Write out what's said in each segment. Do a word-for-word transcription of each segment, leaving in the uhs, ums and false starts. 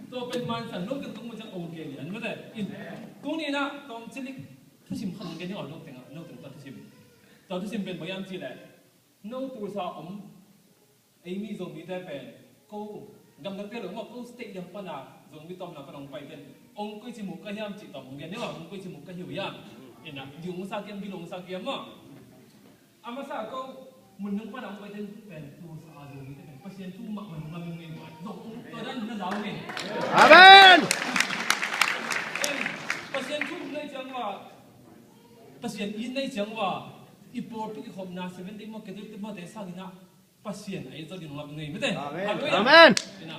Tua pen mansan lo keng tung mu ciang okay lian mate. In tuni na tawm cilik thusim khat ong gen ding a, lo teng a, lo teng tua thusim. Tua thusim pen bang hiam cih leh, no Tulsa om, ei mi Zomite pen, ko gamdangte lo maw, ko state dang pana Zomi tawmna pana ong paite in ong koici mu ka hiam cih tawm ong gen ding a, ong koici mu ka hi uh hiam? Ina, ding ong sa kiam, gil ong sa kiam maw? A masa ko mun nung pana ong paite in pen Tulsa a Zomite pen Pasian thu mahmah nung lam ing ei maw. Zong tua dan na zau ing ei. Amen. Pasian thu nei ciang ua, Pasian it nei ciang ua, i pawlpi i khopna Seventh Day maw, Catholic maw te sangin ah Pasian a it zaw ding lam ing ei mate. Amen. Halleluiah. Amen. Ina,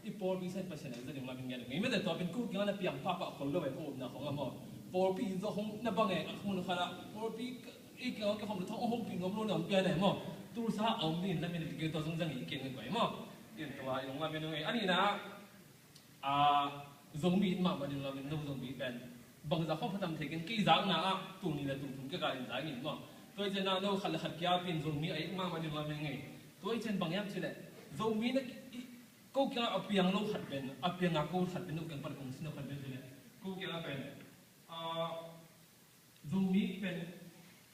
i pawlpi sangin Pasian a it zaw ding lam ing ei mate. Tua pen ko kiang na piang pahpah khol lo e, ko omna khong a maw. Pawlpi it zaw khong na bang e, a khong na khala pawlpi i kiang a kikhop na thong hong pi nuam lo na om pian e maw. Tulsa a om ding lam ing ei, tua zong zang i kiang in koi maw. In tua i dong lam ing ei. A nihna, a, Zomi it mahmah ding lam ing, no Zomi pen bangzah khawng phatam thei keng, kei zakna ah tul nih le tul thum kei ka in zak ing maw. Tua hi ciangin ah no khat le khat kiapin Zomi a it mahmah ding lam ing ei. Tua hi ciang bang hiam cih leh, Zomi na i, ko kiangah a piang lo khat pen, a piang a ko khat pen, no kiang pan kong sin lo khat pen cih leh, ko kiangah pen, a, Zomi pen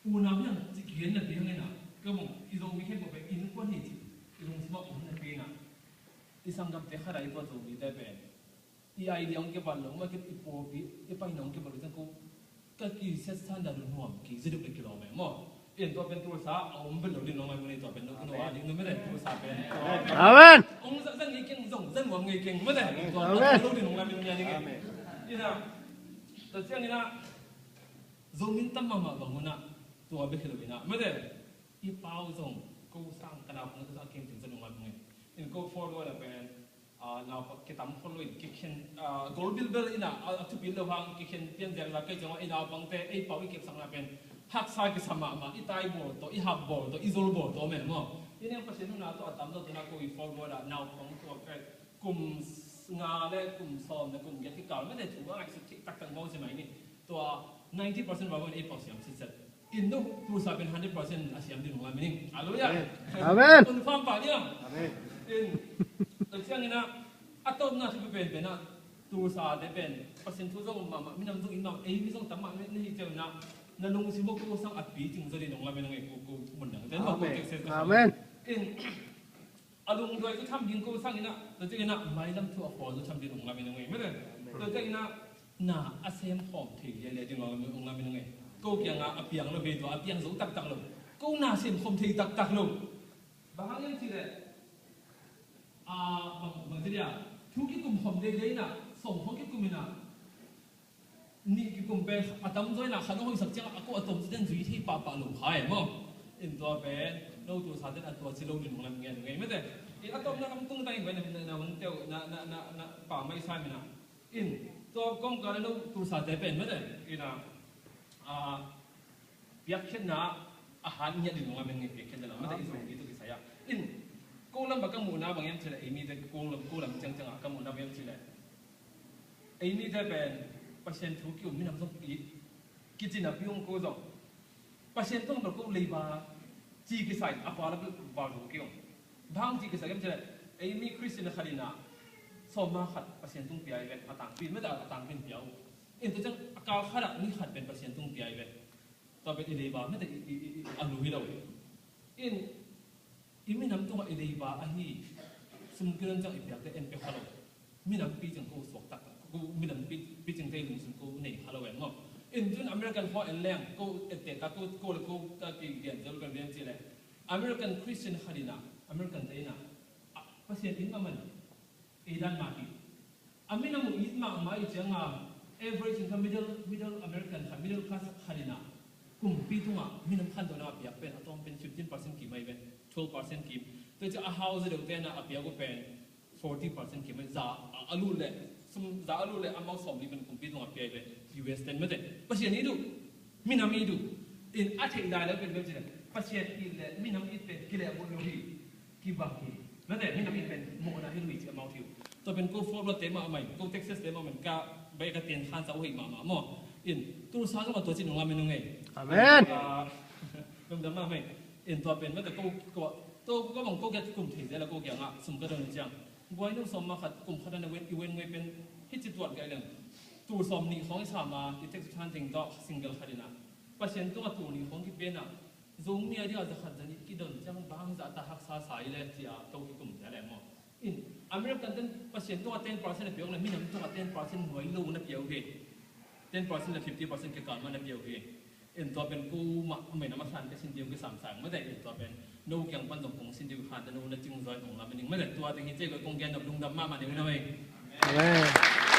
unau hiam ci kian na piang ina, ka mong i Zomi khempeuh pen innkuan hi ci i lungsim ah om na piang a, i sanggamte khat a i tua Zomite pen i idea hong kibat lo mah, i pawlpi i paina hong kibat lo ciang ko ka kisiatsan dan uh nuam kei, ziduk le kilawm e maw. In tua pen Tulsa a om bel lo ding nong lai mun ei, tua pen no, no a ding no mete, Tulsa pen. Amen. Ong zang ngei keng, zong zang nuam ngei keng mete. Tua pen lo ding nong lai mun ei ding e. Ina, tua ciangin ah Zomi tam mahmah bang hun ah tua bek hi lo ina mete. I pau zong ko sang ka naupang ka sang keng cin zong ngai bang in. In ko forward a pen, a, naupang kitam khol lo in kikhen, a, gol bilbel ina, a, a thupi lo hang kikhen pian ziak la kei ciang a i naupangte ei pau i kepsakna pen haksa kisa mahmah, i tai bawl tawh, i hap bawl tawh, i zol bawl tawh meh maw. I neng Pasian huna tawh a tam lo tuna ko i forward a naupang tua pen kum nga le kum sawm le kum giat kikal mete thu a ngaihsut theih taktak maw ci mai ni. Tua ninety percent val pen ei pau siam sitset. In no Tulsa pen hundred percent a siam ding nong lam ing. Halleluiah. Amen. Confirm pah ding a. Amen. In, tua ciangin ah a tawpna thupi penpen ah Tulsa te pen Pasian thu zong om mahmah, minam zong it mahmah, ei mi zong tam mahmah na hi ciangin ah na lungsim uh ko sang a picing zaw ding nong lam ing ei, ko, ko mun dang te no ko. Amen. Amen. In a lungduai zong tham ding ko sangin ah, tua ciangin ah mailam thu a khawl zong tham ding nong lam ing ei mete. Tua ciangin ah na a sem khawm thei lialia ding nong lam ing ei. Ko kiangah a piang lo ve, tua a piang zo taktak lo. Ko na sem khawm thei taktak lo. Bang hang hiam cih leh, a, bang, bang ci dia, thu kikum khawm lialia ina, sawm khawng kikum ina, nih kikum pen a tamzaw ina khat hong hoihsak ciangah a ko a tawm ci den zui thei pahpah lo kha e maw. In tua pen no Tulsa ten a tua ci lo ding nong lam ing ei mete. In a tawpna lam tung ta in pen na, na, na, na, na, na, na pa mai sa mina. In tua kawngkal a no Tulsa te pen mete. Ina, a, piakkhiatna a hat ngiat ding nong lam ing ei, piakkhiatna lam mete i Zomi tawh kisai a. In ko lam bang ka muhna bang hiam cih leh ei mite ko lam, ko lam ciangciang a ka muhna bang hiam cih leh ei mite pen Pasian thu ki-um minam zong i kicin a piung ko zong Pasian tawh bel ko leiba ci kisai a pa la bil val zo kei ong. Bang ci kisai kem cih leh ei mi Christian khat ina sawm ma khat Pasian tung pia i ven a tangpi mete a tangpi pia uh. In tua ciang a kal khat ah ni khat pen Pasian tung pia i ven. Tua pen i leiba mete i, i, i, i a lu hi lo. In i minam tungah i leiba ahi sum kilon ciang i piakte en pek kha lo. Minam picing ko suak taktak, ko minam pi, picing te lungsim ko nei kha lo en maw. In tun American khua en leng ko ette ta ko, ko le ko ka ki lian zel kan lian ci le. American Christian khat ina, American te ina, a, Pasian in a man ei dan mah hi. A minam uh it mahmah i cianga average in kha middle, middle American kha, middle class khat ina kumpi tungah minam khantohna a piak pen a tawm pen fifteen percent kim ahi pen, twelve percent kim. Tua ciang a hau za deuhte na a piak uh pen forty percent kim ahi. Za a, a lut le, sum za a lut le amau sawm li pen kumpi tungah a piak ahi pen U S ten mete. Pasian it uh, minam it uh. In a theih lai lo pen bem ci le Pasian it le minam it pen kileh bawh lo hi. Kibang hi. Mate, minam in pen mawhna hi lo hi ci amau thei uh. Tua pen ko Fort Worth te mahmah in, ko Texas te mahmah in, ka bai ka ten khan sa uh hi mahmah maw. In Tulsa zong a tua ci nung lam in nung ei. Amen. Ah, lungdam mahmah in. In tua pen mate ko, ko, tua ko bang ko kiat kum thei zel a ko kiangah sum ka don ciang. Buai nung sawm ma khat kum khat ana wen i wen ngei pen hi ci tuat gai leng. Tul sawm nih khawng i sam a i tek su than teng tawh single khat ina. Pasian tungah tul nih khawng kipiana. Zong ni a dia za khat za nih kidon ciang bang za ta haksa sa i le cia to i kum cia le maw. In American ten Pasian tungah ten percent a piak le minam tungah ten percent nuai lo na piau hi. Ten percent le fifty percent kikal ma na piau hi. In tua pen ku ma mai na ma san ka sin diu ki sam sang ma dai in tua pen. No kiang pan dong kong sin diu khan ta no na cing zoi kong la ma ning ma dai tua teng hi cia kong gen nop lungdam ma ma ning na mai. Amen.